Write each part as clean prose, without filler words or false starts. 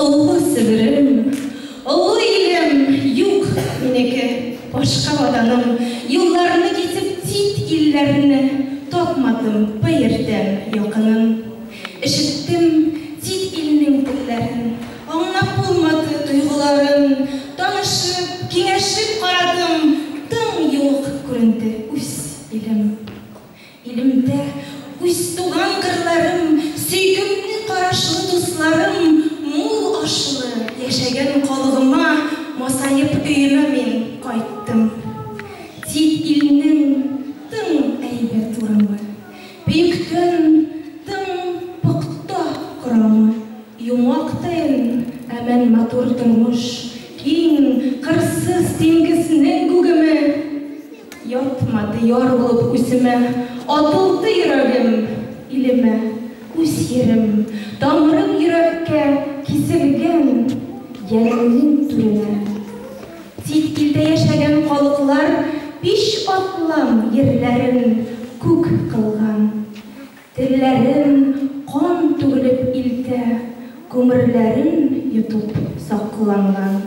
Олы Себерем, олы илем, юк минеке башка ватаным. Юлларны кисеп чит илләрне, тапмадым бер якынын. Ишеттем чит илнең телләрен, аңлап булмады тойгыларын. Танышып, киңәшеп карадым, тын юк күренде үз илем. Илемдә үз туган кырларым, сөйкемле карашлы дусларым, мул ашлы яшәгән халыгыма, масаеп өемә мин кайттым. Чит илнең тын әйбәт урамы, бөектән тын пөхтә корамы, юмактайын әмән матур тормыш, киң, кырсыз диңгезнең күгеме. Ятмады яр булып үземә, атылды йөрәгем илемә, үз ерем, тамырым йөрәккә киселгән, йәнемнең түренә. Чит илдә яшәгән халыклар биш атлам ерләрен күк кылган. Телләрен кан түгелеп илтә, күмерләрен йотып сакланган.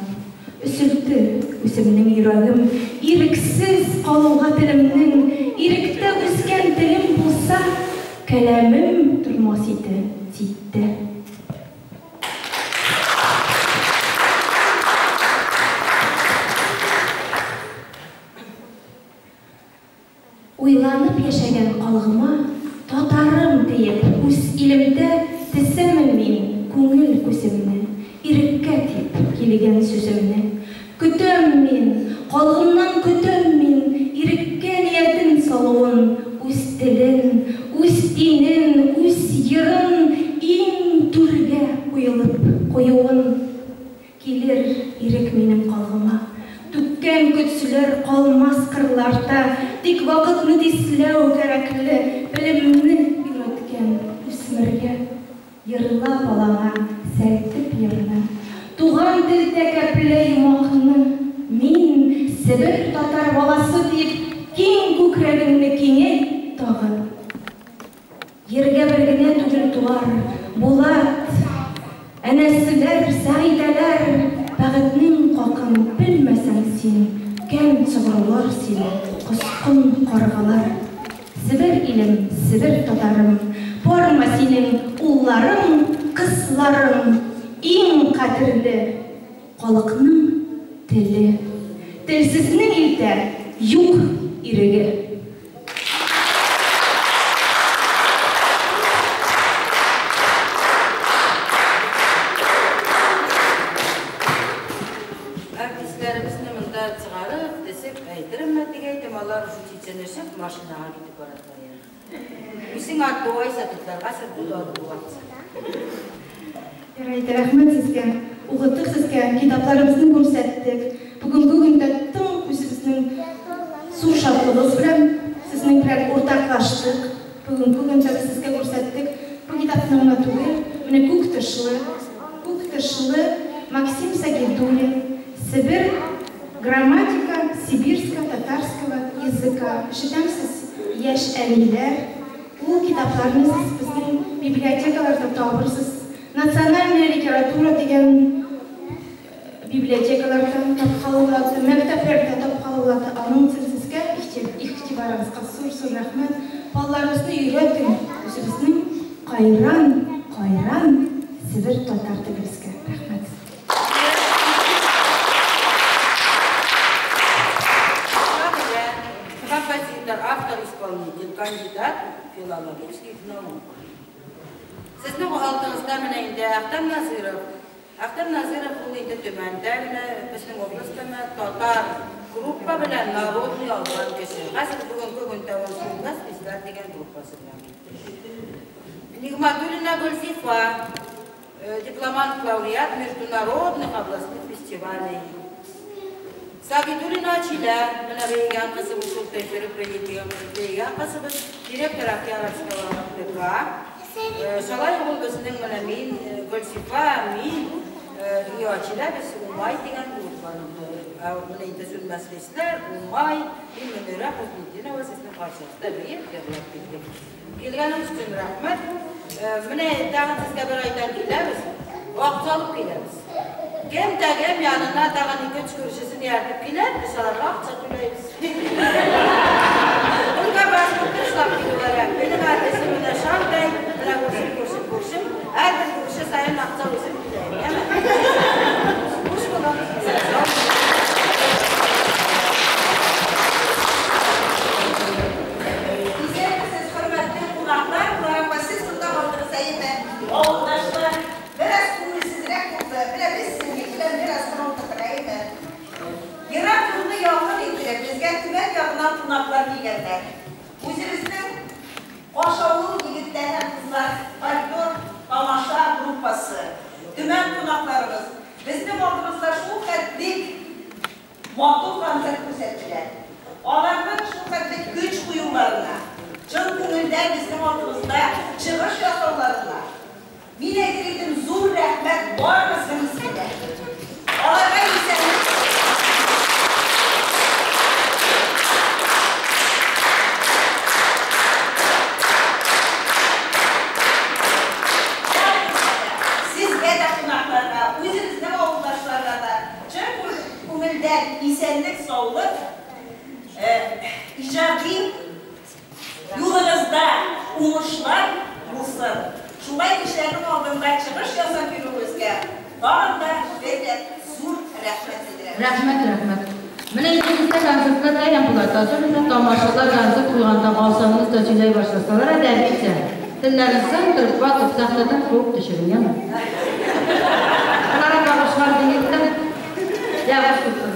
Өзелде үземнең йөрәгем, ирексез калуга телемнең, иректә үскән телем булса, каләмем тормас иде читтә. Уйланып яшәгән халыгыма, татарым диеп үз илемдә тесәмен мин күңел күземне, иреккә дип килгән сүземне. Көтәм мин, халыгымнан көтәм мин, иреккә ниятен салуын, үз телен, үз динен, үз йырын иң түргә куелып куюын. Килер ирек минем халыгыма. Түккән көтсүләр калмас кырларда, тик вакытны тизләү кәрәкле, белемне өйрәткән үсмергә. Йырла балаңа сәлтеп йырны, туган телдә кәпле йомакны. Мин Себер татар баласы дип, киң күкрәгеңне киңәйт тагы. Ергә бер генә түгел туар, Булат, Әнәселәр, Сәгыйдәләр, бәхетнең хакын белмәсәң син, кәм чыгырлар сине, коскын каргалар. Себер илем, Себер татарым, бармы синең улларың, кызларың, иң кадерле халыкның теле. Телсезнең илдә юк иреге. Артистларыбызны монда чыгарып, дисеп әйтеремме дип әйтем, алар уже чишенешеп машинага китеп баралар. Үзең отбойся, тутларга буду отбываться. Ярайды, рәхмәт сезгә. Укыттык сезгә, китапларыбызны күрсәттек. Бүгенге көндә тын үзебезнең зур шатлыгыбыз белән сезнең белән уртаклаштык. Бүгенге көндә без сезгә күрсәттек. Бу китапны гына түгел, менә күк тышлы Максим Сагидуллин, Себер грамматика сибирско-татарского языка. Ишетәмсез, яшь әниләр, ул китапларны сез безнең библиотекаларда табырсыз. Национальная литература дигән библиотекаларда тапкан булады, мәктәпләрдә тапкан булады. Аның өчен сезгә игътибарыгызга зур-зур рәхмәт. Балаларыбызны өйрәтең, үзебезнең кайран, кайран Себер татар телебезгә. Рәхмәт. Шагыйрә, композитор, автор-исполнитель, кандидат филологических наук. Сезнең алдыгызда менә инде Әхтәм Назиров. Әхтәм Назиров ул инде Төмәндә генә, безнең областьта татар группа белән народный алган кеше. Хәзер бүгенге көндә ул Сүнмәс хисләр дигән группасы белән. Нигматуллина Гульзифа, дипломант, лауреат международных областных фестивалей. Сагидуллина Ачиля, менә бәйгән кызыбыз, шул тәҗрибә бәйгән кызыбыз, директор Ахьяровского ТК. Шулай ул безнең менә мин, Гульзифа, мин, Ачиля без Умай дигән группаның. Менә инде Сүнмәс хисләр, Умай, мин Мөнирә Хуснетдинова сезнең каршыгызда биеп йырлап киттек. Килгәнегез өчен рәхмәт. Менә тагын сезгә бер айдан киләбез. Акча алып киләбез. Кем дә кем янына тагын ике-өч күршесен ияртеп килә, без аларга акча түләйбез. Только башкорт эшләп килүләре. Минем адресым менә шундый, менә күршем, күршем, күршем. Һәрбер күрше саен акча үзем түләйм. Яме? Хуш булыгыз. Исән-сау. Исәнмесез, хөрмәтле кунаклар, Клара сез монда калдыгыз, әйеме? Авылдашлар, бераз күңелсезрәк булды. Менә без сезнең белән бераз гына утырдык, әйеме? Ерак юлны якын иттереп, безгә Төмән ягыннан кунаклар килгәннәр. Үзебезнең Кашавыл егетләр һәм кызлар фольклор тамаша группасы. Төмән кунакларыбыз безнең алдыбызда шул хәтле матур концерт күрсәттеләр. Аларның шул хәтле көч куюларына, чын күңелдән безнең алдыбызда чыгыш ясауларына мин әйтер идем, зур рәхмәт барыгызның исеменә. Аларга исәнлек. Сезгә дә кунакларга, үзегезнең авылдашларга да чын күңелдән исәнлек, саулык, иҗади юлыгызда уңышлар булсын. Шулай кешеләрнең алдында чыгыш ясап йөрүегезгә тагын да бер зур рәхмәт белдерәм. Рәхмәт, рәхмәт. Менә инде бездә концертлар каян була? Особенно тамашалар концерт куйганда алсаңыз да сөйләй башласалар, әдәбичә. Телләрен сындырып, ватып, сәхнәдән куып төшерү, яме? Клара багышлар дигәндә, ягыш.